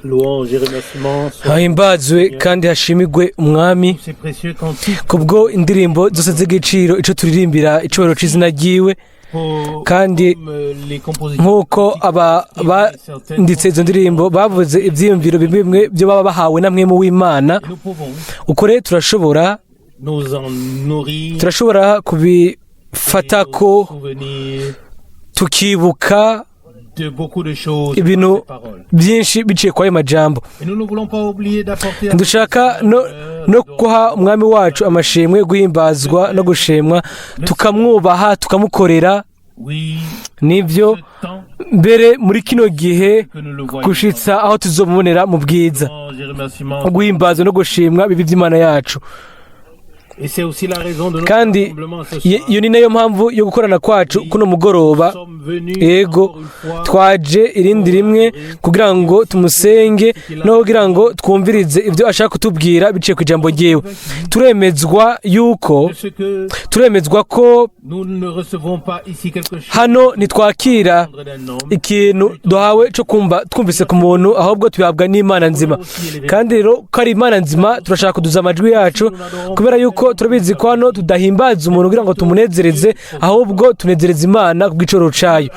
Louange et remerciements soient Hahimbazwe kandi hashimigwe Umwami ces précieux cantiques kubwo indirimbo zose z'igiciro, ico turirimbira icubahiro c'izina ryiwe. pour Kandi comme les compositeurs nk'uko aba banditse izo ndirimbo bavuze ivyiyumviro bimwe bimwe byo baba bahawe na Mpwemu w'Imana. Nous pouvons Uko rero turashobora nous en nourrir turashobora kubifatako, et nous souvenir tukibuka de beaucoup de choses ibintu par ces paroles. byinshi biciye kuri ayo majambo. Et nous ne voulons pas oublier d'apporter à Dushaka no guha Umwami wacu amashimwe, guhimbazwa no gushimwa, tukamwubaha, tukamukorera. Oui, Nibyo, ce temps mbere muri kino gihe que nous le voyons. gushitsa aho tuzomubonera mu bwiza. Louange et remerciements. Guhimbazwa no gushimwa bibi by'Imana yacu. Et c'est aussi la raison de notre Kandi rassemblement ce soir. iyo ni nayo mpamvu yo gukorana kwacu kuno mugoroba. Nous sommes venus Ego, encore une fois twaje irindi rimwe kugira ngo tumusenge no kugira ngo twumvirize ibyo ashaka kutubwira biciye ku ijambo ryiwe. Turemezwa yuko de ce que turemezwa ko nous ne recevons pas ici quelque chose hano ntitwakira d'un homme. ikintu duhawe cyo kumva twumvise ku muntu, ahubwo tubihabwa n'Imana nzima. Kandi rero ko ari Imana nzima, turashaka kuduza amajwi yacu, kubera yuko turabizi ko hano tudahimbaza umuntu kugira ngo tumunezereze, ahubwo tunezereza Imana ku bw'icoro cayo.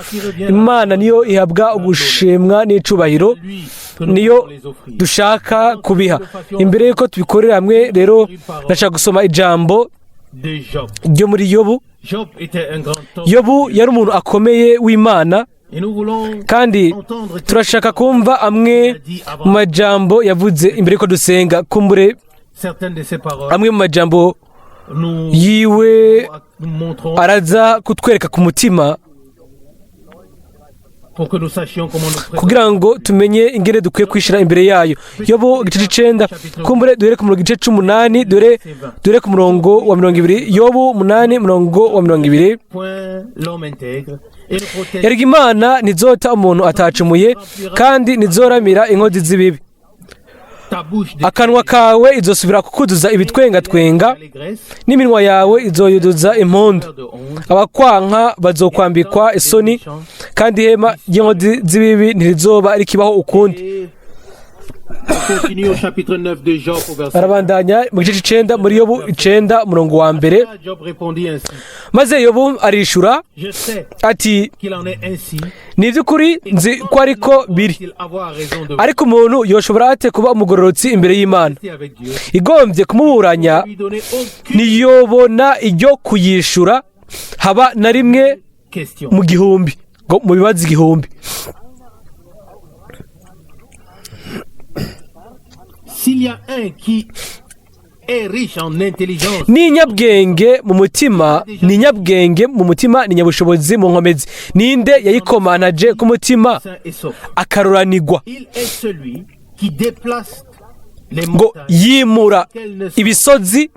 Imana niyo ihabwa ugushimwa n'icubahiro, Lui que nous niyo voulons les offrir. dushaka kubiha. Imbere y'uko tubikorera hamwe rero, ndashaka gusoma ijambo De Job. ryo muri Yobu. Job était un grand homme. Yobu yari umuntu akomeye w'Imana. Et nous voulons Kandi entendre turashaka kumva amwe mu majambo yavuze imbere y'uko dusenga. Kumbure certaines de ses paroles. amwe mu majambo Nous, yiwe nous montrons araza kutwereka ku mutima pour que nous sachions comment nous présenter. kugira ngo tumenye ingene dukwiye kwishira imbere yayo. Yobu igice c'icenda, kumbure duhere ku murongo, igice c'umunani, dore ku murongo wa 20. Yobu 8, murongo wa 20. Point l'homme intègre et le protège. Erega Imana ntizota umuntu atacumuye, kandi ntizoramira inkozi z'ibibi. Ta bouche de Akanwa kawe izosubira kukuduza ibitwengatwenga, allégresse, n'iminwa yawe izoyuduza impundu. de honte. Abakwanka bazokwambikwa isoni, kandi ihema ry'inkozi z'ibibi ntirizoba rikibaho ukundi. Et on continue au chapitre 9 de Job au verset. Arabandanya mu gice c'icenda muri Yobu 9, umurongo wa 1. Job répondit ainsi. Maze Yobu arishura Je sais ati: qu'il en est ainsi. Ni iby'ukuri, nzi ko ariko biri. Il avoir raison de Ariko umuntu yoshobora ate kuba umugororotsi imbere y'Imana? rester avec Dieu. Igombye kumuburanya, Lui donner aucune ntiyobona iryo kuyishura, haba na rimwe question. mu gihumbi, ngo mu bibazo 1000. S'il y a un qui est riche en intelligence, Ni nyabwenge mu mutima, ni nyabwenge mu mutima, ni nyabushobozi mu nkomezi. Ninde yayikomanaje ku mutima sain et sauf, akaruranirwa? il est celui qui déplace les Ngo montagnes yimura ibisozi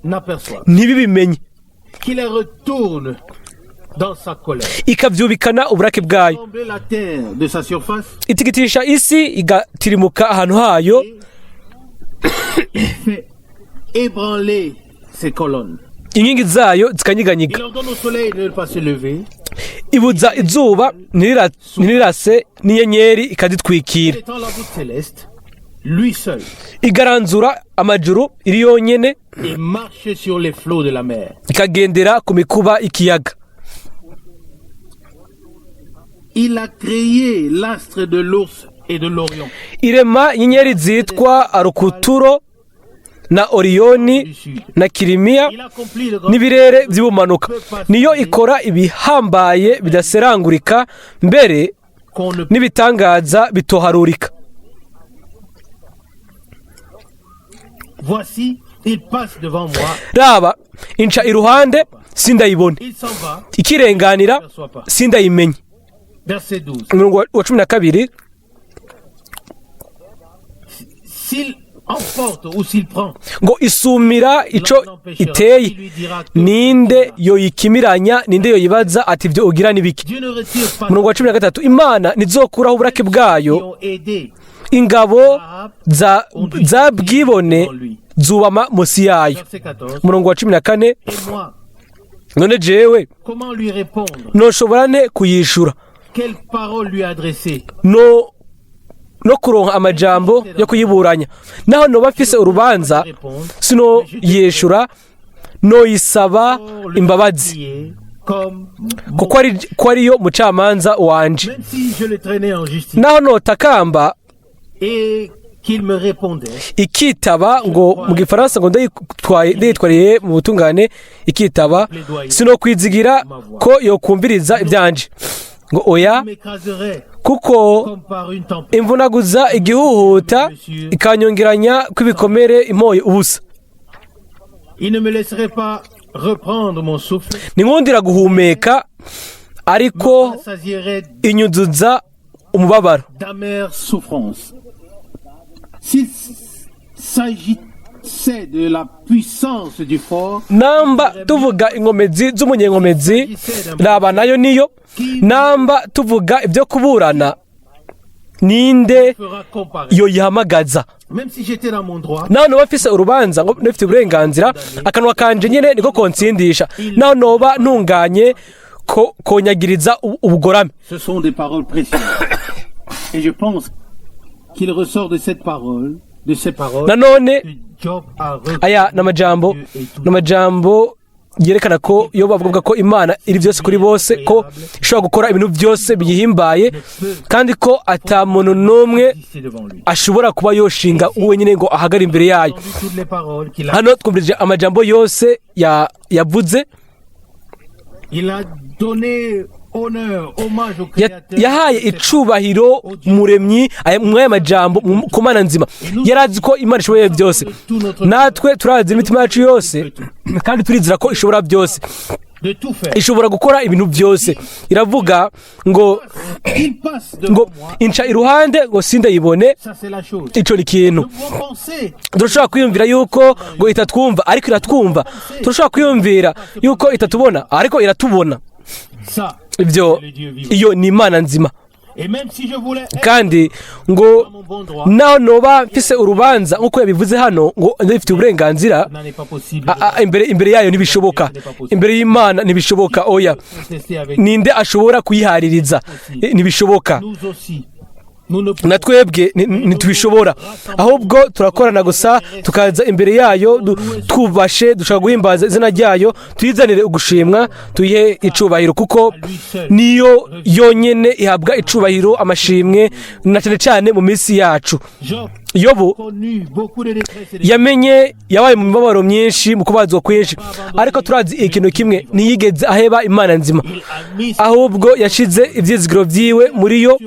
n'aperçoit, ntibibimenye, qui les retourne dans sa colère. ikabyubikana uburake bwayo. Trembler la terre de sa surface, Itigitisha isi igatirimuka ahantu hayo, il fait ébranler ses colonnes. inkingi zayo zikanyiganyiga. Il ordonne au soleil de ne pas se lever. Ibuza izuba ntirirase, n'inyenyeri ikazitwikira. Il étend la voûte céleste, lui seul, Igaranzura amajuru iri yonyene, et marche sur les flots de la mer. ikagendera ku mikuba y'ikiyaga. Il a créé l'astre de l'Ours et de l'Orion Irema inyenyeri zitwa Arukuturo na Oriyoni du sud. na Kirimiya Il accomplit le grand n'ibirere by'ubumanuka. Niyo ikora ibihambaye bidaserangurika, mbere qu'on ne n'ibitangaza bitoharurika. Voici, il passe devant moi, Raba, inca iruhande, sindayibone, il s'en va, ikirenganira, ne perçoit pas. sindayimenye. Verset 12. Umurongo wa 12. S'il emporte ou s'il prend, Ngo isumira ico iteye, ninde yoyikimiranya? Ninde yoyibaza ati: "Ibyo ugira ni biki?" Dieu ne retire pas Umurongo wa 13: Imana ntizokuraho uburake qui bwayo. ont aidé Ingabo Rahab za bwibone zubama musi yayo. Verset 14. Umurongo wa 14. Et moi, None jewe, comment lui répondre? noshobora nte kuyishura? Quelle parole lui adresser? No No kuronka amajambo yo kuyiburanya. Naho noba mfise urubanza, sino yeshura, noyisaba imbabazi, Comme kuko ko ariyo mucamanza wanje. Même si je le traînais en justice Naho notakamba et qu'il me répondait, ikitaba, ngo mu Gifaransa ngo ndayitwariye mu butungane ikitaba, sinokwizigira ko yokumviriza ibyanje, ngo oya, il m'écraserait kuko comme par une tempête. imvunaguza igihuhuta, ikanyongeranya kw'ibikomere impoye ubusa. Il ne me laisserait pas reprendre mon souffle, Ntinkundira guhumeka, ariko me rassasierait inyuzuza umubabaro. D'amères souffrances. S'il s'agissait de la puissance du fort, Namba tuvuga inkomezi z'umunyenkomezi, raba nayo niyo. Namba tuvuga ibyo kuburana, ninde fera comparer. yoyihamagaza? Même si j'étais dans mon droit, Naho noba mfise urubanza, ngo nfite uburenganzira, akanwa kanje nyene niko konsindisha. Naho noba ntunganye, ko konyagiriza ubugorame. Ce sont des paroles précieuses. Et je pense qu'il ressort de cette parole, de ces paroles, Nanone que Job a reconnu aya ni amajambo Dieu est tout. ni amajambo yerekana ko iyo bavuga ko Imana iri byose kuri bose, ko ishobora gukora ibintu byose biyihimbaye, kandi ko ata muntu n'umwe Exister devant lui. ashobora kuba yoshinga wenyine ngo ahagare imbere yayo. Entendu toutes les paroles qu'il a. Hano twumvirije amajambo yose yavuze. Il a donné honneur, hommage au Créateur. Yahaye icubahiro Muremyi mw'aya majambo ku Mana nzima. Yari azi ko Imana ishoboye byose. Natwe turazi imitima yacu yose kandi turizera ko ishobora byose. De tout faire. Ishobora gukora ibintu byose. Iravuga ngo Il passe devant ngo moi. inca iruhande ngo sindayibone. Ça, c'est la chose. Ico ni ikintu. Nous pouvons penser Turashobora kwiyumvira yuko ngo itatwumva, ariko iratwumva. Turashobora kwiyumvira yuko itatubona, ariko iratubona. Ça. Ibyo, C'est le Dieu vivant. iyo ni Imana nzima. Et même si je voulais être Kandi ngo dans mon bon droit, naho noba mfise urubanza, nk'uko yabivuze hano ngo ndabifitiye uburenganzira, n'en est pas possible imbere yayo ntibishoboka, imbere y'Imana ntibishoboka, oya. de contester avec Ninde ashobora kuyihaririza? Ntibishoboka. nous aussi. Nous ne pouvons Na twebwe ntitubishobora, ahubwo turakorana gusa tukaza imbere yayo twubashe, dushobora guhimbaza izina ryayo, tuyizanire ugushimwa, tuyihe icubahiro, kuko niyo yonyine ihabwa icubahiro, amashimwe, na cyane cyane mu minsi yacu. Job Yobu connu beaucoup de détresse et de yamenye, yabaye mu mibabaro myinshi, mu kubazwa kwinshi, ariko turazi ikintu kimwe: ntiyigeze aheba Imana nzima. Il a mis Ahubwo yashize ibyizigiro byiwe muri yo,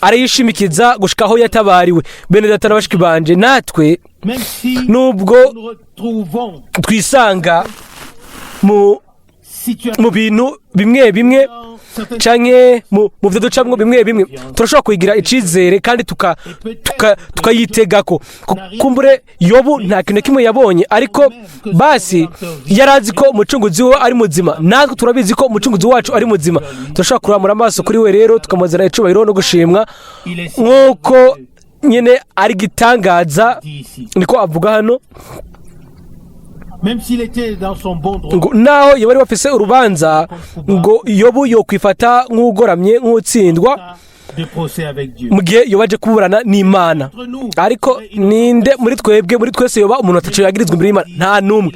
arayishimikiza gushika aho yatabariwe. Bene data na bashiki banje, natwe même si nubwo nous nous retrouvons twisanga mu situation mu bintu bimwe bimwe certaines canke mu byo ducamwo bimwe bimwe, turashobora kuyigira icizere kandi tukayitegako. Kumbure Yobu nta kintu na kimwe yabonye, ariko basi yari azi ko Umucunguzi we ari muzima. Natwe turabizi ko Umucunguzi wacu ari muzima. Turashobora kuramura amaso kuri we rero, tukamuzana icubahiro no gushimwa, il est si nk'uko nyine ari gitangaza. dit ici. Niko avuga hano. Même s'il était dans son bon droit, Ngo naho iyo bari bafise urubanza, ngo Yobu yokwifata nk'ugoramye, nk'utsindwa de procès avec Dieu. mu gihe yoba aje kuburana n'Imana. Ariko ninde muri twebwe, muri twese, yoba umuntu ataco yagirizwa imbere y'Imana? Nta n'umwe.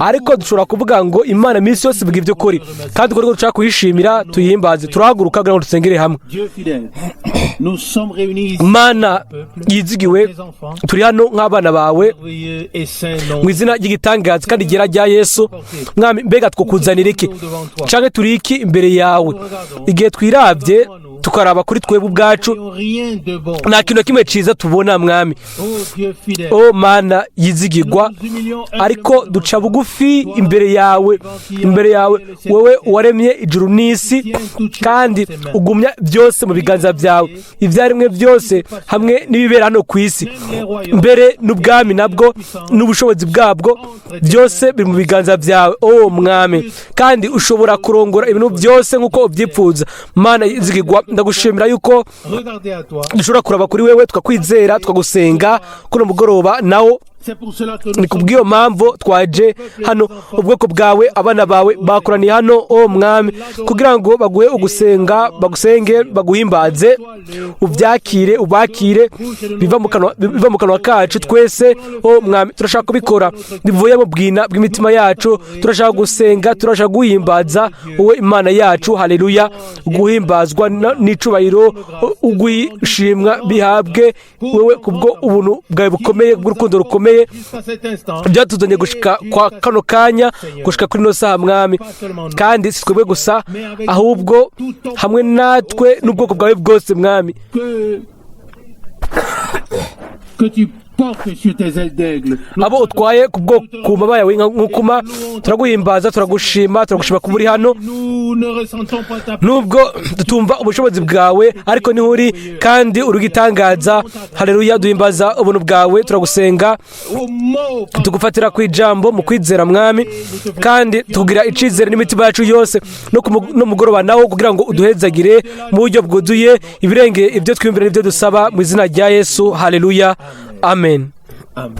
Ariko dushobora kuvuga ngo Imana iminsi yose ivuga iby'ukuri, kandi ukuri ko dushaka kuyishimira, tuyihimbaze. Turahaguruka kugira ngo dusengere hamwe. Dieu fidèle, nous sommes réunis ici, Mana yizigiwe, tes enfants, turi hano nk'abana bawe, merveilleux et saint nom. mu izina ry'igitangaza kandi ryera rya Yesu. Mwami, mbega twokuzanira iki, canke turi iki imbere yawe? Igihe twiravye, tukaraba kuri twebwe ubwacu, Nous n'avons rien de bon. nta kintu na kimwe ciza tubona, Mwami. Oh Dieu fidèle, O Mana yizigirwa, nous nous humilions ariko duca bugufi imbere yawe, imbere yawe, wowe waremye ijuru n'isi, kandi ugumya byose mu biganza byawe, ibyaremwe byose hamwe n'ibibera hano ku isi, mbere n'ubwami nabwo n'ubushobozi bwabwo, byose biri mu biganza byawe, o Mwami, kandi ushobora kurongora ibintu byose nk'uko ubyifuza. Mana yizigirwa, ndagushimira yuko Regardez à toi. dushobora kuraba kuri wewe, tukakwizera, tukagusenga kuno mugoroba nawo. C'est pour cela que nous Ni kubw'iyo mpamvu twaje hano, ubwoko bwawe, abana bawe bakoraniye hano, o Mwami, kugira ngo baguhe ugusenga, bagusenge, baguhimbaze. Ubyakire, ubakire, biva mu kanwa kacu twese. O Mwami, turashaka kubikora bivuye mu bwina bw'imitima yacu. Turashaka gusenga, turashaka guhimbaza wowe Imana yacu. Haleluya! Guhimbazwa n'icubahiro, ugushimwa bihabwe wowe kubwo ubuntu bwawe bukomeye, bw'urukundo rukomeye jusqu'à cet instant. byatuzanye gushika kwa kano kanya, gushika kuri ino saha, Mwami. Kandi si twebwe gusa, ahubwo hamwe natwe n'ubwoko bwawe bwose, Mwami, Que tu portes sur tes ailes d'aigle. Abo utwaye ku bwoko ku mababa yawe nk'ukuma. Turaguhimbaza, turagushima, turagushima kuba uri hano. Nous ne ressentons pas ta Nubwo tutumva ubushobozi bwawe, ariko niho uri kandi uri gitangaza. Haleluya! Duhimbaza ubuntu bwawe, turagusenga, au mot tugufatira ku ijambo mu kwizera, Mwami, kandi tukugira icyizere n'imitima yacu yose no mugoroba nawo, kugira ngo uduhezagire mu buryo bwuzuye, ibirenge ibyo twiyumvira n'ibyo dusaba, mu izina rya Yesu. Haleluya, amen. Amen.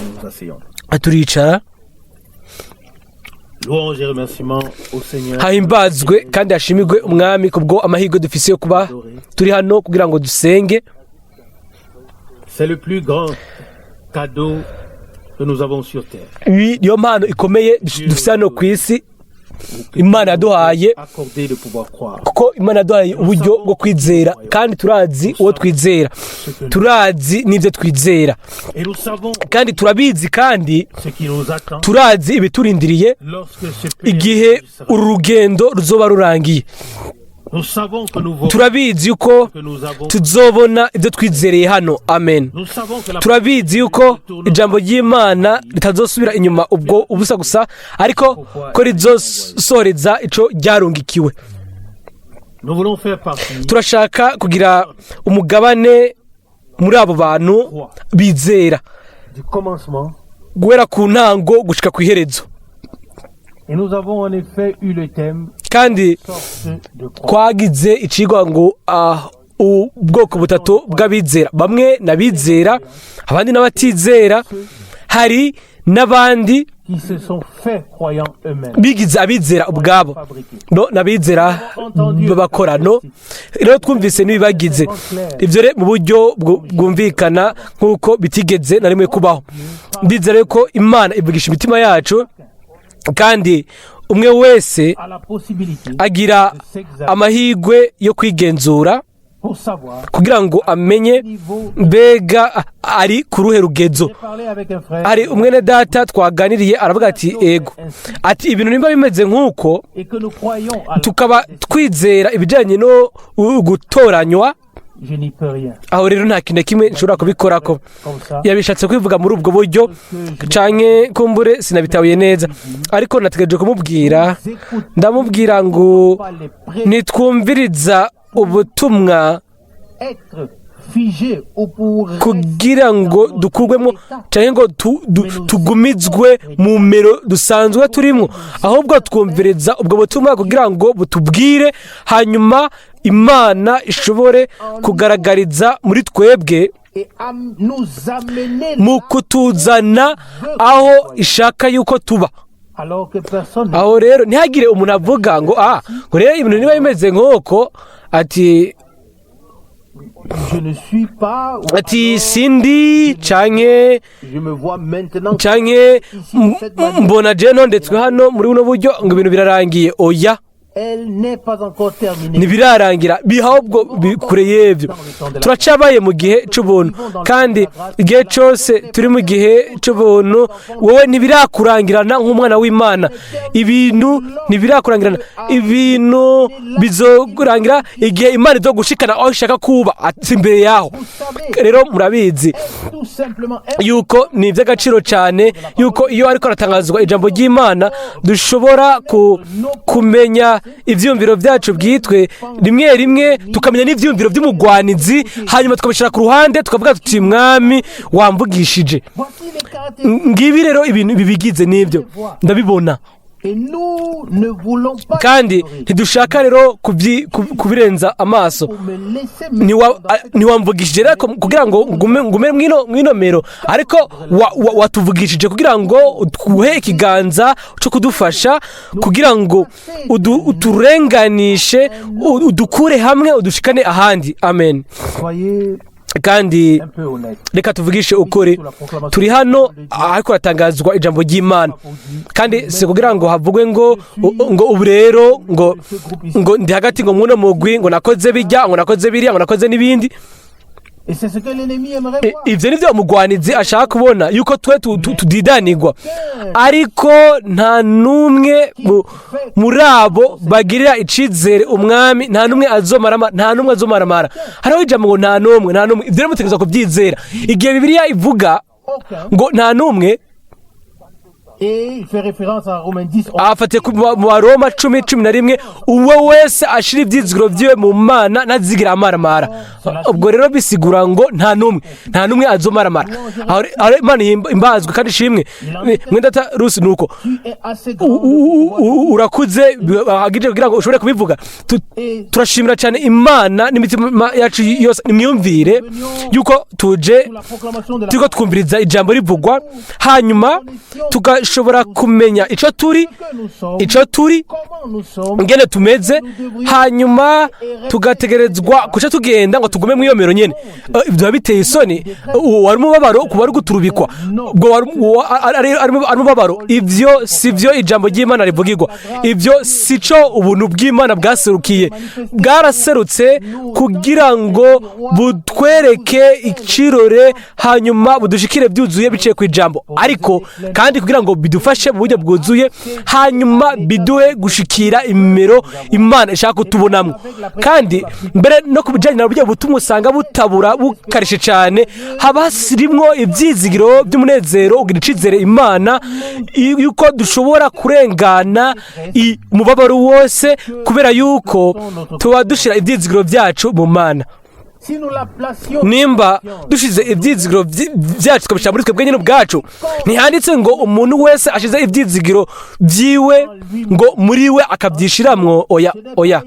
Nous nous asseyons. Turicara. Louange et remerciements au Seigneur. Hahimbazwe kandi hashimirwe Umwami kubwo amahirwe dufise yo kuba turi hano kugira ngo dusenge. C'est le plus grand cadeau que nous avons sur terre. Iyi niyo mpano ikomeye dufise hano ku isi Imana yaduhaye, Accordé de pouvoir croire. kuko Imana yaduhaye uburyo bwo kwizera, kandi turazi uwo twizera, turazi n'ibyo twizera. Et nous savons Kandi turabizi, kandi ce qui nous attend turazi ibiturindiriye lorsque ce igihe sera. uru rugendo ruzoba rurangiye. Nous savons que nous voyons Turabizi yuko que nous avons. tuzobona ibyo twizereye hano. Amen. Nous savons que la Turabizi yuko ijambo ry'Imana ritazosubira inyuma ubwo ubusa gusa, ariko ko rizosohoreza ico ryarungikiwe. Nous voulons faire partie Turashaka kugira umugabane muri abo bantu bizera du commencement. guhera ku ntango gushika ku iherezo. Et nous avons en effet eu le thème Kandi sorte de croix. twagize icigwa ngo ubwoko butatu bw'abizera: bamwe n'abizera, abandi n'abatizera, hari n'abandi qui se sont fait croyants eux-mêmes. bigize abizera ubwabo, no n'abizera b'abakorano. Rero twumvise n'ibibagize ibyo rero mu buryo bwumvikana nk'uko bitigeze na rimwe kubaho. Ndizera ko Imana ivugisha imitima yacu, kandi umwe wese A la possibilité agira amahirwe yo kwigenzura pour savoir kugira ngo amenye mbega ari ku ruhe rugezo. J'ai parlé avec un frère Hari umwene data twaganiriye, aravuga ati: "Ego," ati, "ibintu nimba bimeze nk'uko, et que nous croyons à la tukaba twizera ibijyanye no gutoranywa, je n'y peux rien. aho rero nta kintu na kimwe nshobora kubikorako." Comme ça, Yabishatse kwivuga muri ubwo buryo, canke kumbure sinabitahuye neza, ariko nategereje kumubwira, ndamubwira ngo pas les pré nitwumviriza ubutumwa être figé ou pour kugira ngo dukurwemo cyangwa ngo tugumizwe mu mero dusanzwe turimo, ahubwo twumviriza ubwo butumwa kugira ngo butubwire, hanyuma Imana ishobore kugaragariza muri twebwe et nous amener mu kutuzana aho ishaka yuko tuba. alors que personne Aho rero ntihagire umuntu avuga ngo ngo rero ibintu niba bimeze nk'uko, ati je ne suis pas ou ati sindi, canke je me vois maintenant canke mbona je ntondetswe hano muri buno buryo, ngo ibintu birarangiye. Oya. Elle n'est pas encore terminée. Ntibirarangira, ahubwo kure y'ibyo. Turacabaye mu gihe cy'ubuntu, kandi igihe cyose turi mu gihe cy'ubuntu, wowe ntibirakurangirana nk'umwana w'Imana. Ibintu ntibirakurangirana, ibintu bizokurangira igihe Imana izo gushikana aho ishaka kuba, ati imbere yaho. Rero murabizi Tout simplement yuko ni iby'agaciro cyane yuko iyo ariko aratangazwa ijambo ry'Imana, dushobora kumenya ibyiyumviro byacu bwitwe, rimwe rimwe tukamenya n'ibyiyumviro by'umugwanizi, hanyuma tukabishyira ku ruhande, tukavuga tuti: "Mwami, wamvugishije." Voici les caractéristiques Ngibi rero ibintu bibigize, n'ibyo ndabibona. Et nous ne voulons pas Kandi ntidushaka rero kubirenza amaso. pour me laisser Ntiwamvugishije rero kugira ngo ngume mwino mero, ariko watuvugishije kugira ngo uhe ikiganza cyo kudufasha, kugira ngo uturenganishe, udukure hamwe udushikane ahandi. Amen. Soyez Kandi un peu honnête. reka tuvugishe ukuri. Turi hano ariko haratangazwa ijambo ry'Imana, kandi si kugira ngo havugwe ngo ubu rero ngo ndi hagati ngo muno mugwi, ngo nakoze bijya, ngo nakoze biriya, ngo nakoze n'ibindi. Et c'est ce que l'ennemi aimerait voir. Ivyo nivyo umugwanizi ashaka kubona, yuko twe tudidanirwa, ariko nta n'umwe muri abo bagirira icizere umwami, nta n'umwe azomarama, nta n'umwe azomaramara. Hariho ijambo ngo nta n'umwe, nta n'umwe. Ivyo rero mutegerezwa kuvyizera igihe Bibiliya ivuga Aucun. ngo nta n'umwe. Et il fait référence à Romains 10, 11. Afatiye mu Baroma 10, 11: uwo wese ashira ibyizigiro byiwe mu Mana ntazigira amaramara. Ubwo rero bisigura ngo nta n'umwe, nta n'umwe azomaramara. Aho rero Imana imbazwe kandi ishimwe. Mwendata Rusi, nuko Tu es assez grand urakuze bihagije kugira ngo ushobore kubivuga. Turashimira cyane Imana n'imitima yacu yose. Nimwiyumvire yuko tuje pour la proclamation de la turiko twumviriza ijambo rivugwa, hanyuma tugashobora kumenya ico turi, que nous sommes, ico turi, comment nous sommes, ingene tumeze, hanyuma tugategerezwa kuca tugenda ngo tugume mw'iyo mero nyene. Ibyo biba biteye isoni. Uwo wari umubabaro kuba ari guturubikwa, ubwo wari uwo ari umubabaro. Ibyo si byo ijambo ry'Imana rivugirwa, ibyo si cyo ubuntu bw'Imana bwaserukiye. Bwaraserutse kugira ngo butwereke ikirore, hanyuma budushikire byuzuye biciye ku ijambo, ariko kandi kugira ngo bidufashe mu buryo bwuzuye, hanyuma biduhe gushikira imero Imana ishaka kutubonamo. Kandi mbere no ku bijyanye na buryo butumwa usanga butabura bukarishe cyane, haba harimwo ibyizigiro by'umunezero, ugira icizere Imana yuko dushobora kurengana umubabaro wose, kubera yuko tuba dushyira ibyizigiro byacu mu Mana. Si nous la placions Nimba dushize ibyizigiro byacu tukabishyira muri twebwe nyine ubwacu, ntihanditse ngo umuntu wese ashize ibyizigiro byiwe ngo muri we akabyishiramwo? Oya, oya,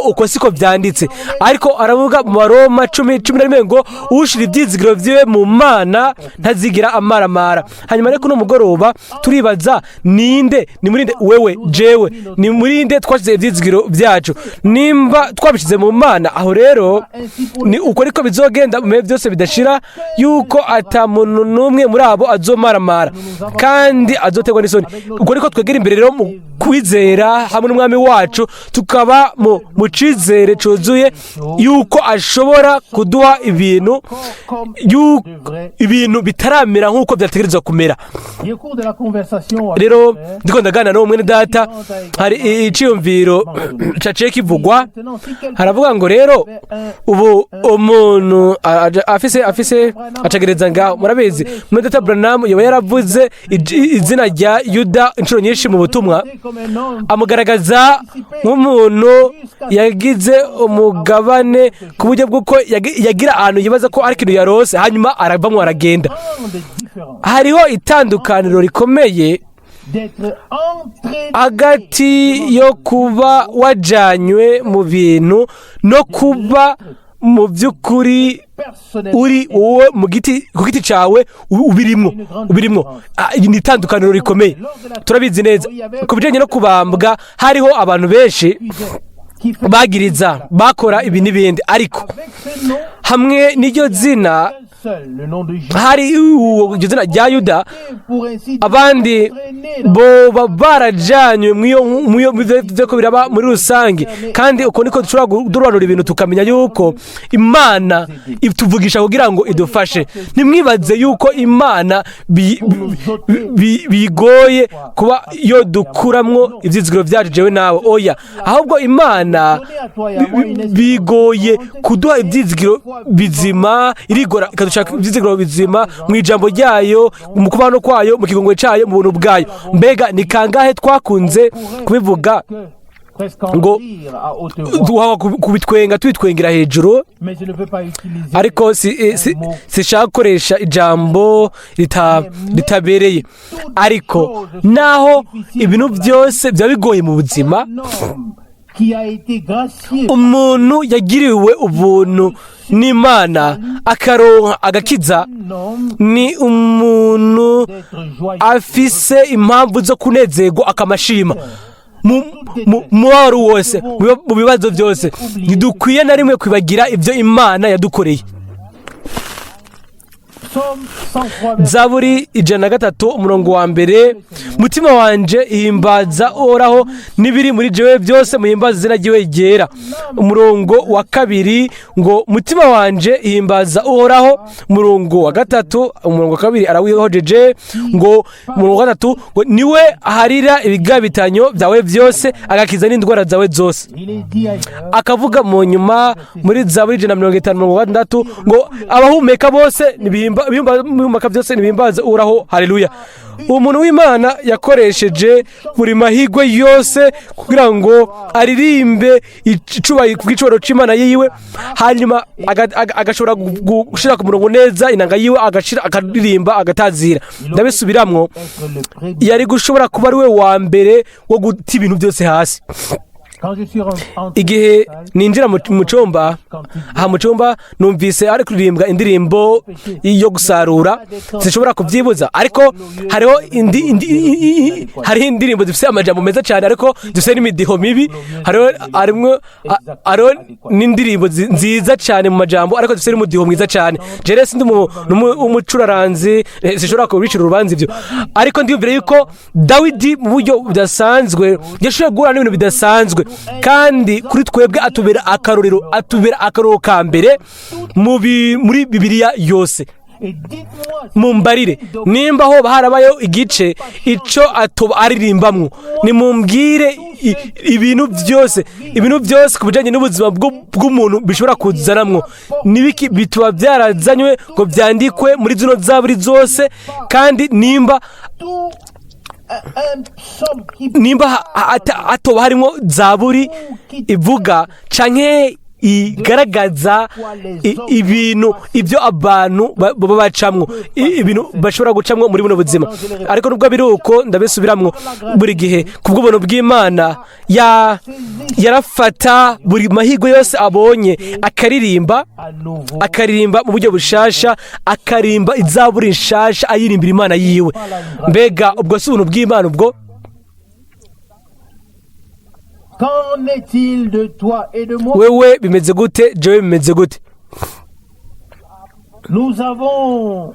uko siko byanditse. Ariko aravuga mu Baroma 10, 11 ngo ushira ibyizigiro byiwe mu Mana ntazigira amaramara. Hanyuma ariko uno mugoroba turibaza: ninde, ni murinde, wewe, jewe, ni murinde twashyize ibyizigiro byacu? Nimba twabishyize mu Mana, aho rero ni uko ariko bizogenda mu bihe byose bidashira, yuko ata muntu n'umwe muri abo azomaramara kandi azoterwa n'isoni. Uko niko twegera imbere rero mu kwizera hamwe n'umwami wacu, tukaba mu cizere cyuzuye yuko ashobora kuduha ibintu, ibintu bitaramera nk'uko byategerezwa kumera. Et au cours de la conversation avec Rero mon frère, ndiko ndaganira n'uwo mwene data, hari iciyumviro caciye kivugwa. Haravuga ngo rero ubu umuntu afise acagereza ngaho. Murabizi, mwene data Branham yoba yaravuze izina rya Yuda inshuro nyinshi mu butumwa, comme un homme amugaragaza nk'umuntu yagize umugabane ku buryo bw'uko yagira ahantu yibaza ko ari ikintu yarose, hanyuma aravamwo aragenda. Grande différence Hariho itandukaniro rikomeye d'être entraîné hagati yo kuba wajanywe mu bintu no kuba mu by'ukuri personnellement uri wowe mu giti ku giti cyawe ubirimwo. Ah, ni itandukaniro rikomeye. Turabizi neza, ku bijyanye no kubambwa hariho abantu benshi qui fait bagiriza bakora ibi n'ibindi, ariko avec ce nom hamwe n'iryo zina un seul, le nom de Jésus, hari iryo zina rya Yuda, pour ainsi dire abandi boba barajanywe mw'iyo byo ko biraba muri rusange. Kandi uko niko dushobora gusobanura ibintu, tukamenya yuko Imana ituvugisha kugira ngo idufashe. Ntimwibaze yuko Imana bigoye kuba yo dukuramwo ibyizigiro byacu, jewe nawe. Oya, ahubwo Imana bigoye kuduha ibyizigiro bizima, irigora ikadushaka ibyizigiro bizima mu ijambo ryayo, mu kubano kwayo, mu kigongwe cyayo, mu buntu bwayo. Mbega ni kangahe twakunze kubivuga? Que Presque en ngo rire à haute voix. Duhawa kubitwenga, tubitwengera hejuru. Mais je ne veux pas utiliser Ariko sishaka gukoresha ijambo ritabereye, ariko naho ibintu byose byaba bigoye mu buzima, un homme qui a été gracié umuntu yagiriwe ubuntu n'Imana akaronka agakiza un homme ni umuntu d'être joyeux. Afise impamvu zo kunezerwa, akamashima mu mubabaro wose, mu bibazo byose. Ntidukwiye na rimwe kwibagira ibyo Imana yadukoreye. Psaume 103, verset Zaburi 103, umurongo wa mbere: "Mutima wanje, ihimbaza Uhoraho, n'ibiri muri jewe byose, muhimbaza izina ryiwe ryera." Umurongo wa kabiri ngo: "Mutima wanje, ihimbaza Uhoraho." Umurongo wa gatatu, umurongo wa kabiri arawihojeje, ngo umurongo wa gatatu ngo: "Niwe aharira ibigabitanyo byawe byose, agakiza n'indwara zawe zose." Il est dit ailleurs, Akavuga mu nyuma muri Zaburi 150, 60 ngo: "Abahumeka bose nibihimba, ibihumeka byose nibihimbaze Uhoraho." Haleluya! Umuntu w'Imana yakoresheje buri mahirwe yose kugira ngo aririmbe kubw'icubahiro c'Imana yiwe, hanyuma agashobora gushira ku murongo neza inanga yiwe, agashira akaririmba, agatazira. Ndabisubiramwo, être le premier. yari gushobora kuba ari we wa mbere wo guta ibintu byose hasi. Quand je suis entré Igihe ninjira mu cyumba, aha mu cyumba, numvise ari kuririmbwa indirimbo yo gusarura. Sinshobora kubyibuza, ariko hariho indi, indi, hariho indirimbo zifite amajambo meza cyane ariko zifite n'imidiho mibi. Hariho n'indirimbo nziza cyane mu majambo ariko zifite n'umudiho mwiza cyane. Jere sindi umucuraranzi, sinshobora kubicira urubanza ibyo, ariko ndiyumvira yuko Dawidi mu buryo budasanzwe yashoboye guhura n'ibintu bidasanzwe, kandi kuri twebwe atubera akarorero, atubera akarorero ka mbere muri Bibiliya yose. Et dites-moi Mumbarire nimba hoba harabayeho igice icyo atoba aririmbamwo. Nimumbwire ibintu byose, ibintu byose ku bijyanye n'ubuzima bw'umuntu bishobora kuzanamwo nibiki bituba byarazanywe ngo byandikwe muri zino zaburi zose, kandi nimba tout un psaume qui nimba hatoba harimo zaburi ivuga canke igaragaza ibintu ibyo abantu baba bacamwo, ibintu bashobora gucamwo muri buno buzima. Ariko nubwo biri uko, ndabisubiramwo, buri gihe kubw'ubuntu bw'Imana yarafata buri mahirwe yose abonye akaririmba, à nouveau akaririmba mu buryo bushasha, akarimba izaburi nshasha, ayirimbira Imana yiwe. Mbega ubwo si ubuntu bw'Imana ubwo? Qu'en est-il de toi et de moi? Wewe bimeze gute? Jewe bimeze gute? Nous avons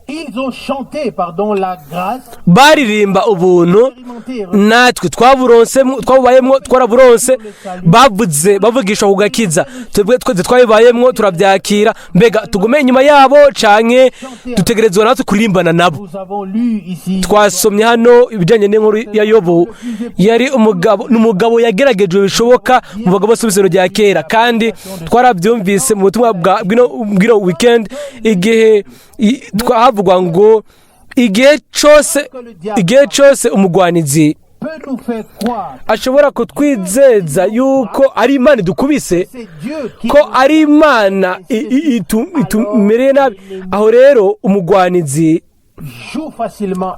Ils ont chanté, pardon, la grâce Baririmba ubuntu. Expérimentée. Natwe twaburonse, twabubayemwo, twaraburonse. Bavuze, bavugisha ku gakiza, twebwe twese twabibayemwo, turabyakira. Mbega tugume inyuma yabo canke dutegerezwa natwe kuririmbana nabo? Nous avons lu ici Twasomye hano ibijyanye n'inkuru ya Yobu. Yari umugabo, ni umugabo yageragejwe bishoboka mu bagabo bose b'isezerano rya kera, kandi twarabyumvise mu butumwa bwa bw'ino weekend, igihe twahavugwa ngo igihe cyose umugwanizi peut nous faire croire ashobora kutwizeza yuko ari Imana idukubise, c'est Dieu qui ko ari Imana itumereye nabi, aho rero umugwanizi joue facilement.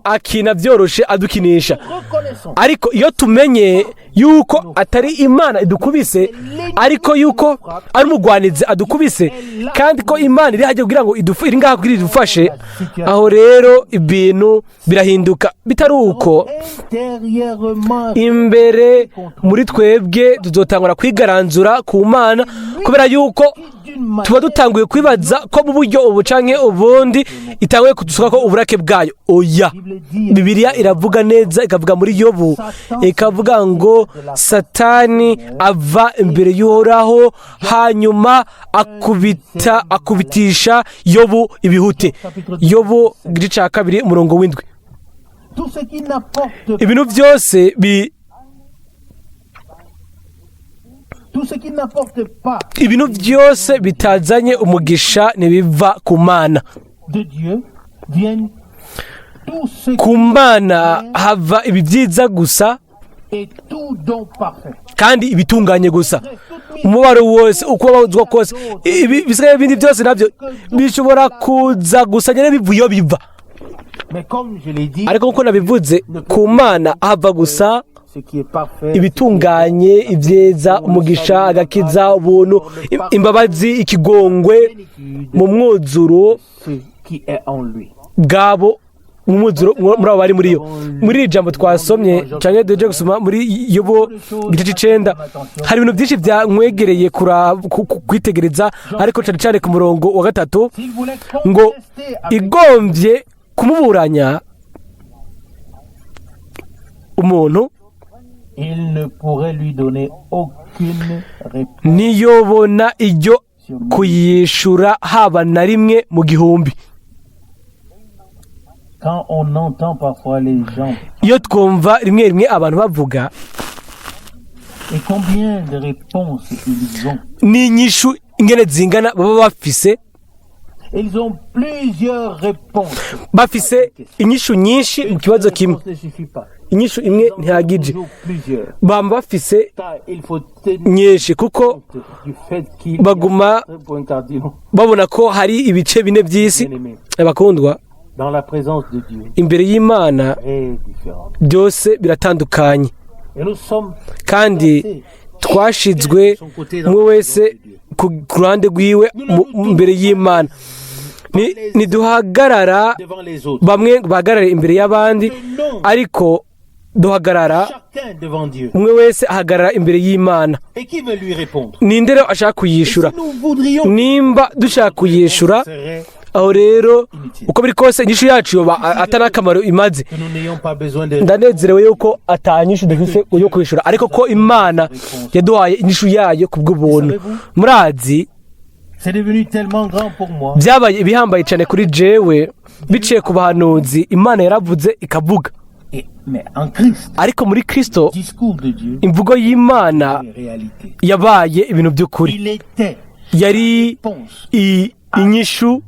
Akina byoroshe, adukinisha. Reconnaissons Ariko iyo tumenye yuko atari Imana idukubise, ariko yuko ari umugwanizi adukubise, kandi ko Imana iri hajya kugira ngo iri ngaha kugira idufashe, aho rero ibintu birahinduka. Bitari uko, intérieurement imbere muri twebwe tuzotangura kwigaranzura ku Mana, kubera yuko d'une tuba dutanguye kwibaza ko mu buryo ubu canke ubundi itanguye kudusuka ko uburake bwayo. Oya, Bibiliya iravuga neza, ikavuga muri Yobu, ikavuga ngo Satani ava imbere y'Uhoraho, hanyuma akubita, akubitisha Yobu ibihute. Yobu igice cya 2, umurongo w'7. Tout ce qui n'apporte Ibintu byose bi tout ce qui n'apporte pas ibintu byose bitazanye umugisha ntibiva ku Mana. de Dieu viennent tout ce Ku Mana hava ibi byiza gusa. Et tout don parfait. Kandi ibitunganye gusa. Umubabaro wose, ukubabazwa kose, ibi bisigaye bindi byose nabyo bishobora kuza gusa nyine bivuye iyo biva. Mais comme je l'ai dit, Ariko nkuko nabivuze, ku Mana hava gusa ce qui est parfait, ibitunganye, ibyiza, umugisha, agakiza, ubuntu, imbabazi, ikigongwe mu mwuzuro ce qui est en lui. bwabo, mu mwuzuro muri abo bari muri yo. Muri iri jambo twasomye cyangwa duje gusoma muri Yobo igice c'icenda, hari ibintu byinshi byankwegereye kwitegereza, ariko cyane cyane ku murongo wa 3 S'il voulait ngo contester avec igombye kumuburanya umuntu, il ne pourrait lui donner aucune réponse. Niyobona iryo kuyishura haba na rimwe mu gihumbi. Quand on entend parfois les gens, Iyo twumva rimwe rimwe abantu bavuga, et combien de réponses ils ont. N'inyishu ingene zingana baba bafise. Ils ont plusieurs réponses. Bafise inyishu nyinshi mu kibazo kimwe. Une réponse ne suffit pas. Inyishu imwe ntihagije. Toujours plusieurs. Bamba bafise Ça, il faut tenir nyinshi kuko compte du fait qu'il y a baguma trois points cardinaux. Babona ko hari ibice bine by'isi. Bien-aimés, Abakundwa, dans la présence de Dieu, imbere y'Imana très différent. byose biratandukanye. Et nous sommes Kandi twashizwe umwe wese ku ruhande rwiwe imbere y'Imana. Ntiduhagarara devant les autres. bamwe bahagarare imbere y'abandi, ariko duhagarara Chacun devant Dieu. umwe wese ahagarara imbere y'Imana. Et qui veut lui répondre? Ninde rero ashaka Et kuyishura? si nous voudrions, Nimba dushaka kuyishura, serait aho rero uko biri kose inyishu yacu yoba atari akamaro imaze. que nous n'ayons pas besoin de Ndanezerewe yuko atanyishu dufise yo kwishura, ariko ko Imana yaduhaye inyishu yayo ku bw'ubuntu. Murazi, C'est devenu tellement grand pour moi. byabaye ibihambaye cyane kuri jewe. Biciye ku bahanuzi, Imana yaravuze ikavuga. Mais en Christ, Ariko muri Kristo, discours de Dieu imvugo y'Imana est réalité. yabaye ibintu by'ukuri. Il était Yari réponse. inyishu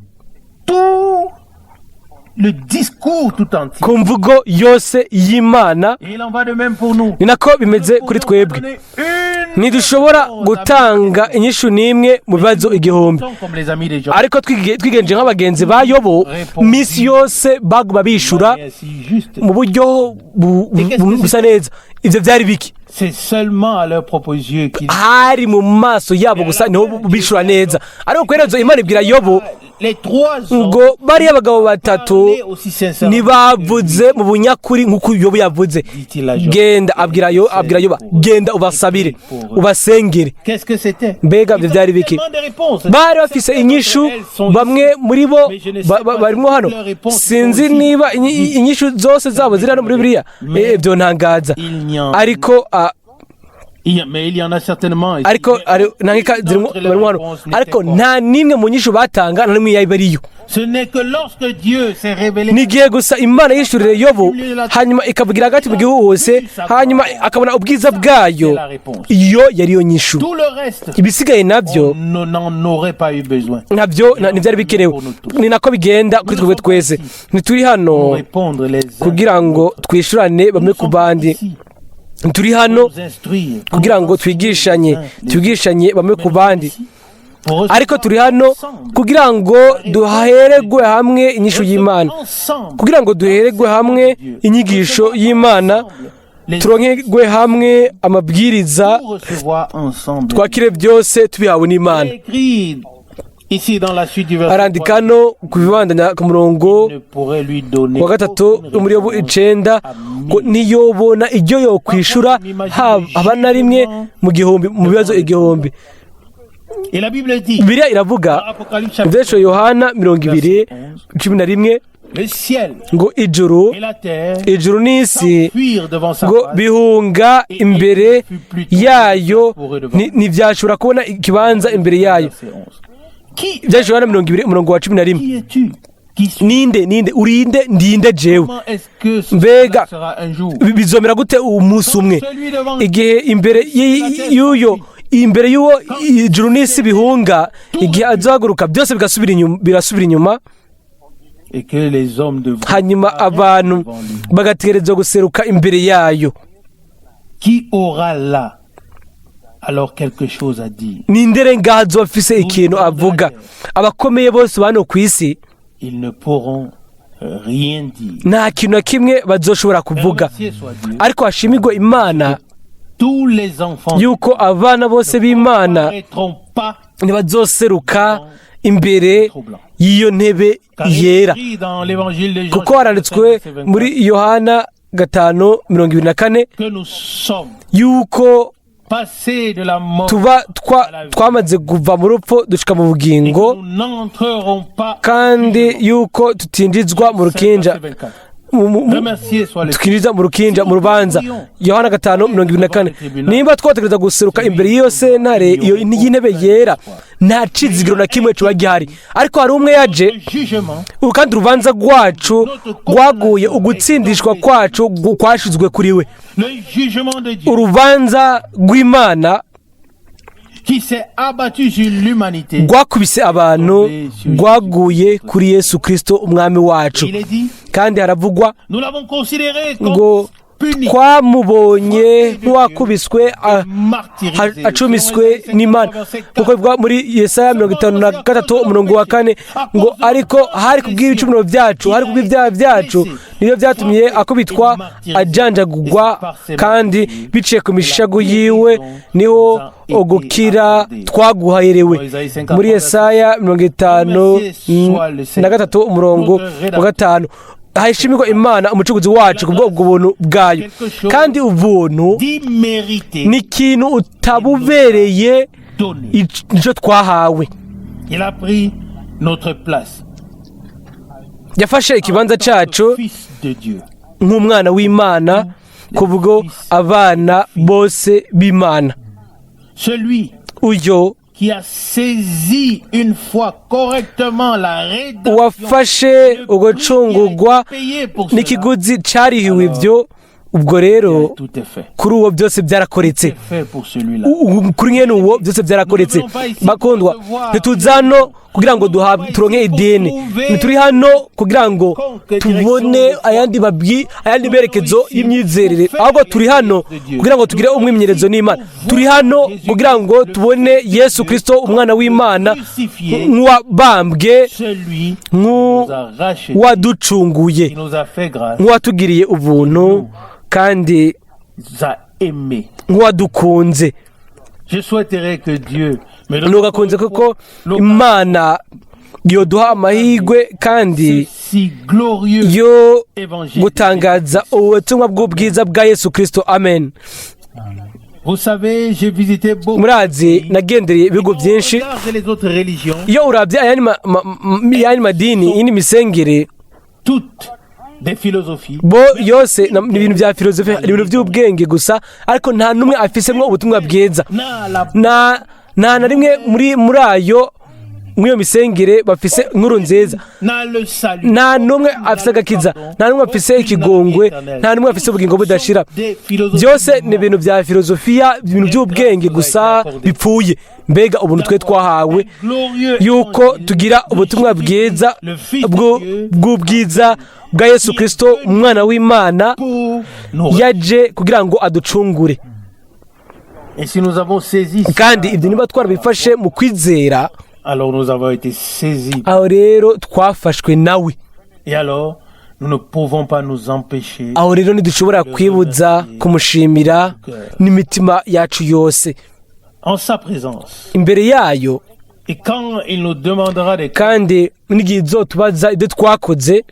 Tout le discours tout entier. ku mvugo yose y'Imana. Et il en va de même pour nous. Ni nako bimeze kuri twebwe. Ntidushobora gutanga inyishu n'imwe mu bibazo 1000, Comme les amis des gens. ariko twigenje nk'abagenzi ba Yobo, minsi yose baguma bishura Si juste. mu buryo busa neza. Ibyo byari biki? C'est seulement à leurs propres yeux qu'ils. Hari mu maso yabo gusa niho bishura neza, ariko ku iherezo Imana ibwira Yobo Les trois hommes ngo bariya abagabo batatu parlaient aussi sincèrement. ntibavuze mu bunyakuri nk'uko Yobu yavuze. Genda, abwira yo abwira Yoba, genda ubasabire, ubasengere. Qu'est-ce que c'était? Mbega ibyo byari biki? Tellement de réponses. Bari bafise inyishu, bamwe muri bo barimo hano. Sinzi niba inyishu zose zabo ziri hano muri Bibiliya. Ibyo ntangaza, ariko Mais il y en a certainement ici. Ariko nta zirimo barimo hano, ariko nta n'imwe mu nyishu batanga, nta n'imwe yaba ariyo. Ce n'est que lorsque Dieu s'est révélé Ni igihe gusa Imana yishurire Yobu, hanyuma ikavugira hagati mu gihugu hose, hanyuma akabona ubwiza bwayo. Iyo yari yo nyishu. Tout le reste, Ibisigaye nabyo on n'en aurait pas eu besoin. nabyo ntibyari bikenewe. Ni nako bigenda kuri twebwe twese. Ntituri hano Répondre les uns kugira ngo twishurane bamwe ku bandi. Turi hano nous instruire. kugira ngo twigishanye bamwe ku bandi, ariko turi hano kugira ngo duheregwe hamwe inyishu y'Imana, kugira ngo duheregwe hamwe inyigisho y'Imana, turonkegwe hamwe amabwiriza, Recevoir ensemble. twakire byose tubihawe n'Imana. Écrit ici dans la suite du verset Arandika hano ku bibandanya ku murongo ne pourrait lui donner wa 3 muri Yobu 9 ngo ntiyobona ibyo yokwishura haba na rimwe mu gihumbi, mu bibazo 1000. Et la Bible dit Bibiliya iravuga dans Apocalypse chapitre Ibyahishuriwe Yohana 20:11 le ciel ngo ijuru et la terre ijuru n'isi fuirent devant sa ngo face. bihunga imbere yayo, ntibyashobora kubona ikibanza imbere yayo. Verset 11. Qui, Ibyahishuriwe Yohana 20 umurongo wa 11. qui es-tu? Qui suis? Ninde, ninde urinde, ndinde jewe? Comment est-ce que ce Mbega sera un jour? Bizomera gute umunsi umwe, Celui devant igihe imbere y'uyo, imbere y'uwo ijuru n'isi bihunga, igihe azahaguruka byose bigasubira inyuma, birasubira inyuma, et que les hommes devront hanyuma abantu bagategerezwa guseruka imbere yayo? Qui aura là alors quelque chose à dire? Ninde rero ngaho azoba afise ikintu avuga? Abakomeye bose bano ku isi Ils ne pourront rien dire. nta kintu na kimwe bazoshobora kuvuga. Remercié soit Dieu. Ariko hashimirwe Imana Tous les enfants yuko abana bose b'Imana ne paraîtront pas ntibazoseruka imbere y'iyo ntebe car il est yera, écrit dans l'évangile de Jean kuko haranditswe chapitre 5, verset 24, muri Yohana 5:24 que nous sommes yuko passés de la mort tuba twamaze kuva mu rupfu dushika mu et bugingo, que nous n'entrerons pas kandi yuko tutinjizwa mu rukinja 5, verset 24. mu Remercié soit le tukinjiza mu rukinja, mu rubanza. Yohana 5:24. Nimba twategereza guseruka imbere y'iyo sentare, iyo y'intebe yera, nta cizigiro na kimwe kiba gihari. Ariko hari umwe yaje, jugement ubu kandi urubanza rwacu rwaguye, ugutsindishwa kwacu kwashizwe kuri we. Le jugement de Dieu Urubanza rw'Imana qui s'est abattu sur l'humanité. rwakubise abantu rwaguye kuri Yesu Kirisito umwami wacu. Il est dit, Kandi haravugwa nous l'avons considéré comme ngo puni, twamubonye nk'uwakubiswe, martyrisé. acumiswe n'Imana, kuko bivugwa muri Yesaya 53 umurongo wa 4 ngo: "Ariko hari kubw'ibicumuro byacu, hari kubw'ibyaha byacu, nibyo byatumye akubitwa, ajanjagurwa, kandi biciye ku mishago yiwe niho ugukira twaguherewe." Muri Yesaya 53 umurongo wa 5. Hashimirwa Imana umucuruzi wacu ku bw'ubwo buntu bwayo. Kandi ubuntu D'immérité ni ikintu utabubereye, donné. nicyo twahawe. Il a pris notre place. Yafashe ikibanza cyacu Fils de Dieu. nk'umwana w'Imana, kubwo abana bose b'Imana. Celui Uyo qui a saisi une fois correctement la rédemption, wafashe ugucungurwa n'ikiguzi cyarihiwe ibyo, ubwo rero tout est fait. kuri uwo byose byarakoretse. Tout est fait pour celui-là. Kuri mwene uwo byose byarakoretse. Bakundwa, ntituza hano kugira ngo turonke idini. Ntituri hano kugira ngo tubone ayandi babwi, ayandi merekezo y'imyizerere, ahubwo turi hano kugira ngo tugire umwimenyerezo n'Imana. Turi hano kugira ngo tubone Yesu Kirisito umwana w'Imana nk'uwabambwe, Celui qui nous a rachetés, nk'uwaducunguye, qui nous a fait grâce, nk'uwatugiriye ubuntu kandi nous a aimés. nk'uwadukunze. Je souhaiterais que Dieu me donne Ntugakunze kuko Imana yoduha amahirwe kandi si glorieux yo évangile. gutangaza ubutumwa bw'ubwiza bwa Yesu Kirisito. Amen. Vous savez, j'ai visité beaucoup. Murazi, nagendereye ibihugu byinshi. Regarde les autres religions, Iyo urabye ayandi madini, iyindi misengere, toutes des philosophies. bo yose ni ibintu bya filozofi, ni ibintu by'ubwenge gusa, ariko nta n'umwe afisemwo ubutumwa bwiza. N'a la Nta na rimwe muri ayo, muri iyo misengere bafise inkuru nziza. N'a le salut. Nta n'umwe afise agakiza, nta n'umwe afise ikigongwe, nta n'umwe afise ubugingo budashira. Byose ni ibintu bya filozofiya, ibintu by'ubwenge gusa bipfuye. Mbega ubuntu twe twahawe yuko tugira ubutumwa bwiza bw'ubwiza bwa Yesu Kirisito umwana w'Imana, Pour nous. yaje kugira ngo aducungure. Et si nous avons saisi ça, Kandi ibyo niba twarabifashe mu kwizera, alors nous avons été saisis. aho rero twafashwe nawe. Et alors, nous ne pouvons pas nous empêcher Aho rero ntidushobora kwibuza kumushimira n'imitima yacu yose en sa présence. imbere yayo. Et quand il nous demandera des Kandi n'igihe izotubaza ibyo twakoze,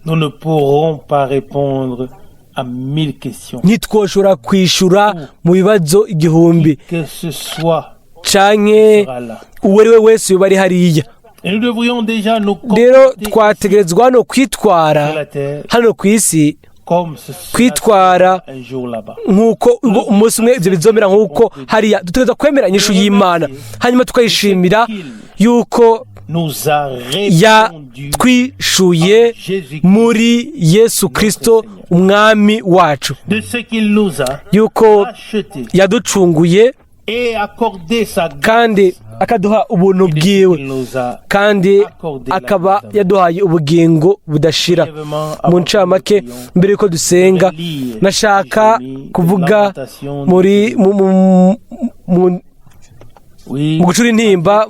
nous ne pourrons pas répondre à 1000 questions. Ntitwoshobora kwishura mu bibazo 1000. Que ce soit Canke sera là. uwo ari we wese yoba ari hariya. Et nous devrions déjà nous Rero comporter twategerezwa hano sur kwitwara la terre hano ku isi comme ce sera kwitwara un jour là-bas. nk'uko ubwo umunsi umwe ibyo bizomera nk'uko hariya. Dutegerezwa kwemera inyishu y'Imana, hanyuma tukayishimira yuko Nous a répondu yatwishuye muri Yesu Kirisito umwami wacu, de ce qu'il nous a yuko acheté yaducunguye et accordé sa grâce kandi Akaduha ubuntu bwiwe, kandi akaba yaduhaye ubugingo budashira. Mu ncamake, mbere yuko dusenga, nashaka kuvuga muri mu gucura intimba,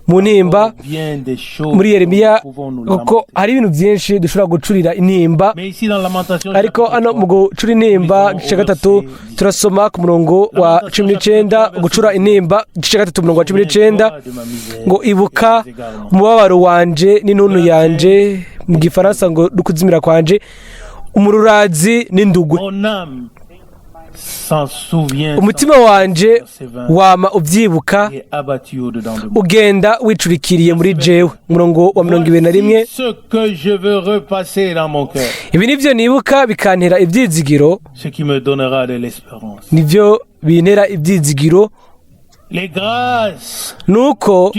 mu ntimba muri Yeremiya, kuko hari ibintu byinshi dushobora gucurira intimba. Ariko hano mu gucura intimba igice gatatu, turasoma ku murongo wa 19. Gucura intimba igice gatatu, umurongo wa 19, ngo: "Ibuka umubabaro wanje n'intuntu yanje", mu Gifaransa ngo "n'ukuzimira kwanje, umururazi n'indugwe. Umutima wanje wama ubyibuka, ugenda wicurikiriye muri jewe." Umurongo wa 21: "Ibi nibyo nibuka bikantera ibyizigiro, nibyo bintera ibyizigiro, nuko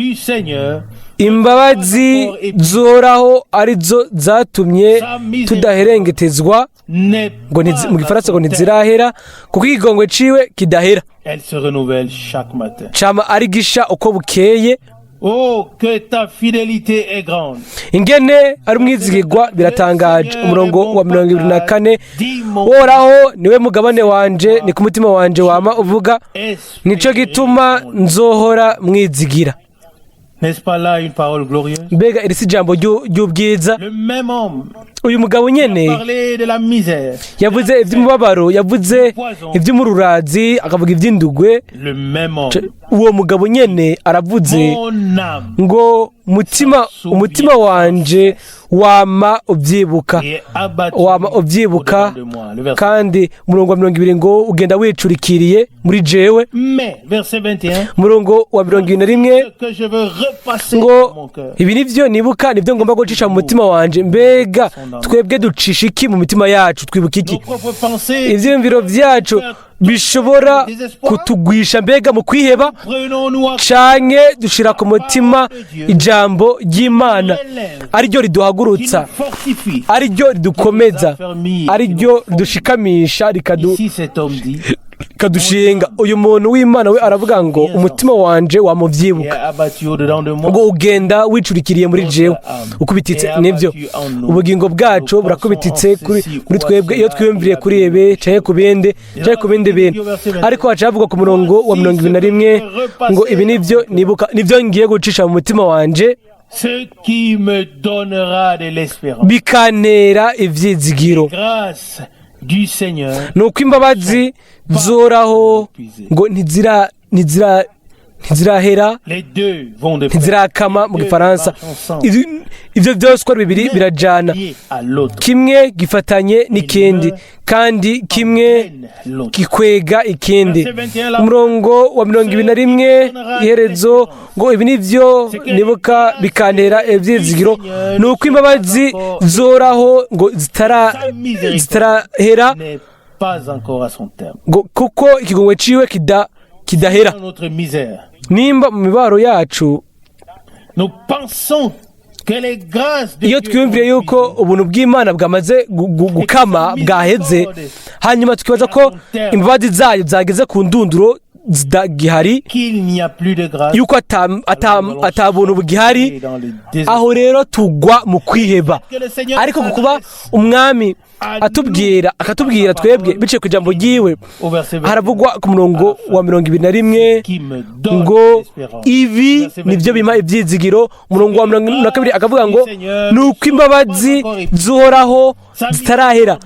imbabazi zoraho arizo zatumye tudaherengetezwa", ngo mu Gifaransa ngo "ntizirahera, kuko ikigongwe ciwe kidahera, cama ari gisha uko bukeye." Oh, que ta fidélité est grande. Ingene ari umwizigirwa biratangaje. Umurongo wa 24: "Woraho niwe mugabane wanje, ni ku mutima wanje wama uvuga, nico gituma nzohora mwizigira." N'est-ce pas là une parole glorieuse? Mbega iri si ijambo ry'ubwiza? Le même homme Uyu mugabo nyene parlait de la misère. yavuze iby'umubabaro, yavuze iby'umururazi, akavuga iby'indugwe. Le même homme. Uwo mugabo nyene aravuze Mon âme ngo umutima wanje wama ubyibuka, est abattue wama ubyibuka. au-dedans de moi. Le verset. Kandi umurongo wa 20 ngo ugenda wicurikiriye muri jewe. Mais, verset 21, Umurongo wa 21 ce que je veux repasser ngo dans mon cœur. "Ibi nibyo nibuka, nibyo ngomba gucisha mu mutima wanje." Mbega twebwe ducisha iki mu mitima yacu? Twibuka iki? Nos propres pensées, Ibyiyumviro byacu bishobora kutugwisha mbega mu kwiheba, prenons-nous à canke dushira ku mutima ijambo ry'Imana, ariryo riduhagurutsa, qui nous fortifie. ariryo ridukomeza, ariryo ridushikamisha, Ici, cet homme dit, rikadushinga? Uyu muntu w'Imana we aravuga ngo umutima wanje est wamuvyibuka, abattu au-dedans de moi. ngo ugenda wicurikiriye muri jewe, ukubititse. Nibyo, ubugingo bwacu burakubititse muri twebwe iyo twiyumviriye kuri ibi canke ku bindi, canke ku bindi bintu. Ariko haca havuga ku murongo wa 21 ngo ibi nibyo nibuka, nibyo ngiye gucisha mu mutima wanje, Ce qui me donnera de l'espérance. bikantera ivyizigiro. Grâce du Seigneur Ni uko imbabazi zoraho ngo ntizirahera, Les deux vont de pair. ntizirakama mu Gifaransa. Ivyo byose uko ari bibiri birajana, Liés à l'autre. kimwe gifatanye n'ikindi, kandi kimwe L'autre. gikwega ikindi. Umurongo wa 21 iherezo ngo ibi nivyo nibuka bikantera ivyizigiro, ni uko imbabazi zoraho ngo zitarahera, N'est pas encore à son terme. ngo kuko ikigongwe ciwe kidahera. Dans notre misère, Nimba mu mibabaro yacu, nous pensons que les grâces de iyo Dieu twiyumviye yuko ubuntu bw'Imana bwamaze gukama, bwaheze, hanyuma tukibaza ko imbabazi zayo zageze ku ndunduro, zitagihari, qu'il n'y a plus de grâce yuko ata buntu bugihari, dans le désespoir. aho rero tugwa mu kwiheba. Ariko ku kuba Umwami atubwira, akatubwira twebwe biciye ku ijambo ryiwe, Au verset 21, haravugwa ku murongo wa 21 qui me donne ngo l'espérance. ibi nibyo bimpa ibyizigiro. Umurongo wa 22 akavuga ngo ni uko imbabazi zihoraho zitarahera,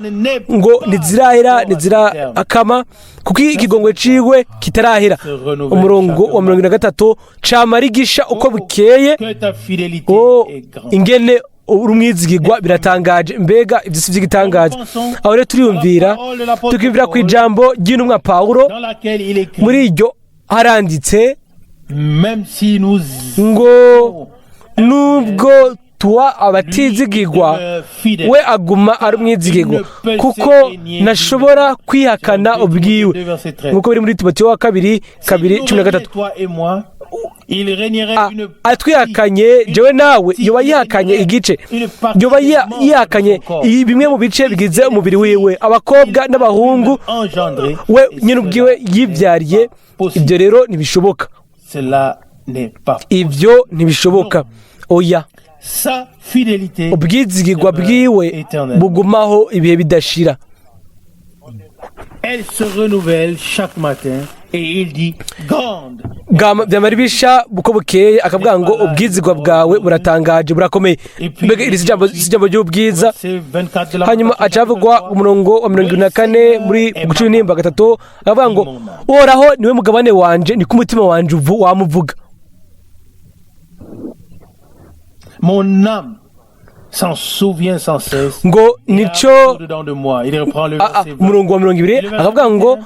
ngo ntizirahera, ntizirakama, kuko ikigongwe ciwe kitarahera. Umurongo wa 43: cama rigisha uko bukeye. Que ta fidélité O est grande. ingene uri umwizigirwa biratangaje! Mbega ibyo si by'igitangaza? Aho rero turiyumvira, tukiyumvira ku ijambo ry'intumwa Pawulo, Dans laquelle il écrit, muri iryo haranditse même si nous ngo nubwo tuba abatizigirwa, we aguma ari umwizigirwa, kuko ntashobora kwihakana ubwiwe, nk'uko biri muri Timoteyo wa kabiri 2:13. Toi et moi, il régnerait une Atwihakanye jewe nawe, yoba yihakanye igice, yoba yihakanye bimwe mu bice bigize umubiri wiwe, abakobwa n'abahungu engendré. we nyine ubwiwe yibyariye. Ibyo rero ntibishoboka. Cela n'est pas. Ibyo ntibishoboka, oya. Sa fidélité Ubwizigirwa bwiwe bugumaho ibihe bidashira. Elle se renouvelle chaque matin et il dit: grande. Byamara ibisha uko bukeye, akavuga ngo ubwizigwa bwawe buratangaje, burakomeye. Mbega iri si ijambo ry'ubwiza? Verset 24 de la Hanyuma acavugwa umurongo wa 24 muri gucura intimba 3, akavuga ngo Uhoraho niwe mugabane wanje, niko umutima wanje uvu wamuvuga. Mon âme s'en souvient sans cesse. Ngo nico Dedans de moi. Il reprend le verset 20. Umurongo wa 20, akavuga ngo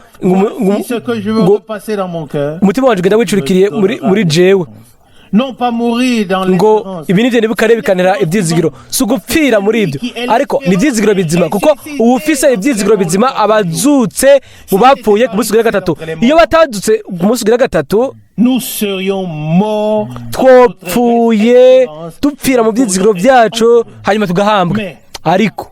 Si ce que je veux ngo repasser dans mon cœur. umutima wanje ugenda wicurikiriye muri jewe. Non pas mourir dans Ngo l'espérance. ibi nivyo nibuka bikanera ibyizigiro, si ugupfira muri ibyo, ariko ni ibyizigiro bizima, kuko uwufise ibyizigiro bizima aba azutse mu bapfuye ku munsi ugira gatatu. Iyo batazutse ku munsi ugira gatatu, Nous serions morts. twopfuye dupfira mu byizigiro byacu, hanyuma tugahambwa. Ariko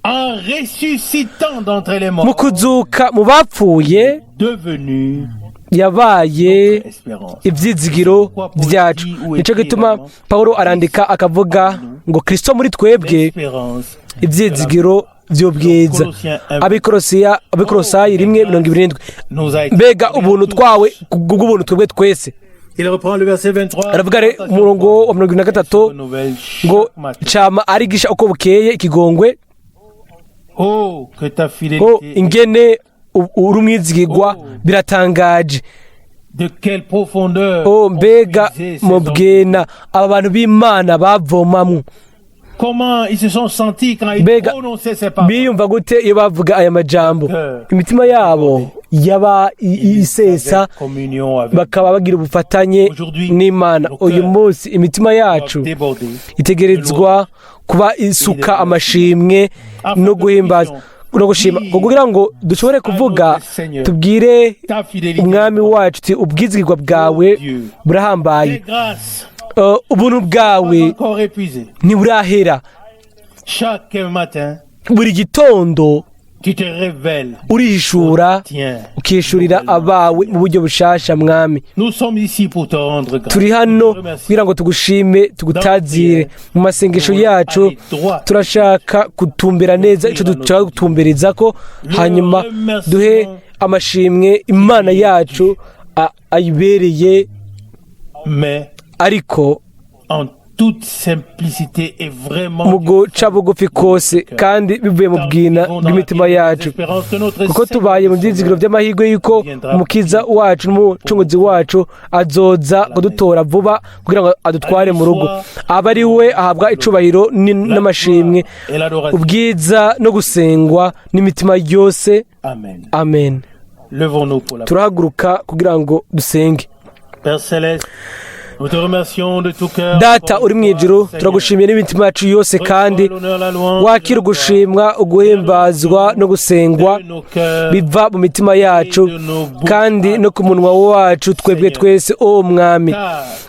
En ressuscitant d'entre les morts, mu kuzuka mu bapfuye, devenu yabaye espérance. ibyizigiro byacu. Nicyo gituma Paul arandika akavuga ngo Kristo muri twebwe, L'espérance. ibyizigiro by'ubwiza. Abikorosiya, Abikorosayi 1:27. Nous a été Mbega ubuntu twawe kubw'ubuntu twebwe twese! Il reprend le verset 23. Aravuga umurongo wa 23 Renouvelle ngo chaque matin. cama arigisha uko bukeye ikigongwe. Oh, que ta Ko fidélité, ingene uri umwizigirwa biratangaje. de quelle profondeur O ont mbega puisé ces mu hommes. bwena aba bantu b'Imana bavomamwo. Comment ils se sont sentis quand ils Mbega prononçaient ces paroles. biyumva gute iyo bavuga aya majambo? Imitima yabo yaba isesa, Avec communion avec bakaba bagira ubufatanye n'Imana. Uyu munsi imitima yacu débordé. itegerezwa kuba isuka amashimwe no guhimbaza no gushima, kugira ngo dushobore kuvuga, tubwire Ta fidélité. Umwami wacu tuti ubwizigirwa bwawe burahambaye. Tes grâces Ubuntu bwawe pas encore épuisées. ntiburahera. Chaque matin, Buri gitondo tu te révèles. urihishura, Tiens, ukishurira abawe mu buryo bushasha, Mwami. nous sommes ici pour te rendre grâce. Turi hano kugira ngo tugushime, tugutazire mu masengesho yacu. Turashaka gutumbera neza icyo dushaka gutumbereza ko, hanyuma duhe amashimwe Imana yacu ayibereye. Mais Ariko en toute simplicité et vraiment mu guca bugufi kose kandi bivuye mu bwina bw'imitima yacu, kuko tubaye mu byizigiro by'amahirwe y'uko Umukiza wacu n'Umucunguzi wacu azoza kudutora vuba kugira ngo adutware mu rugo, aba ari we ahabwa icubahiro n'amashimwe, et l'adoration. ubwiza no gusengwa n'imitima yose. Amen. Amen. Levons-nous pour la Turahaguruka kugira ngo dusenge. Père Céleste, nous te remercions de tout cœur. Data uri mu ijuru, turagushimiye n'imitima yacu yose, kandi wakira ugushimwa, uguhimbazwa no gusengwa biva mu mitima yacu kandi no ku munwa wacu twebwe twese, o Mwami,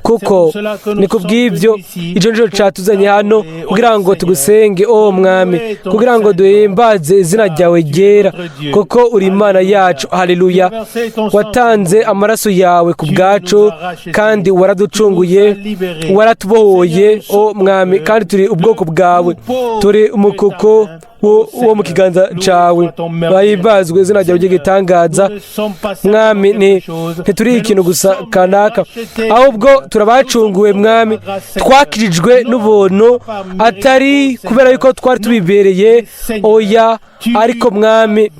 kuko ni ku bw'ibyo icyo nicyo cyatuzanye hano, kugira ngo tugusenge, o Mwami, kugira ngo duhimbaze izina ryawe ryera, kuko uri Imana yacu. Haleluya! Watanze amaraso yawe ku bwacu kandi waraducunguye, waratubohoye, o Mwami, kandi turi ubwoko bwawe, turi umukoko wo mu kiganza cyawe. Bahimbazwe izina ryawe ry'igitangaza, Mwami. Ntituri ikintu gusa kanaka, ahubwo turabacunguwe, Mwami. Twakirijwe n'ubuntu, atari kubera yuko twari tubibereye, oya, ariko Mwami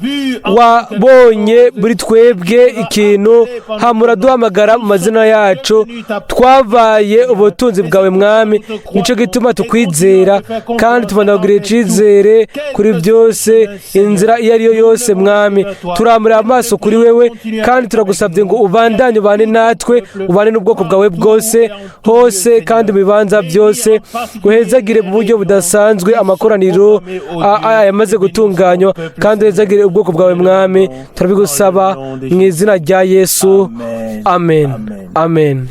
wabonye muri twebwe ikintu, hamura duhamagara mu mazina yacu. Twabaye ubutunzi bwawe, Mwami. Nicyo gituma tukwizera kandi tubonagurira icyizere kuri byose, inzira iyo ari yo yose. Mwami, turamurira amaso kuri wewe, kandi turagusabye ngo ubandanye ubane natwe, ubane n'ubwoko bwawe bwose, hose kandi mu bibanza byose. Uhezagire mu buryo budasanzwe amakoraniro yamaze gutunganywa, kandi uhezagire ubwoko bwawe, Mwami. Turabigusaba mu izina rya Yesu, amen, amen.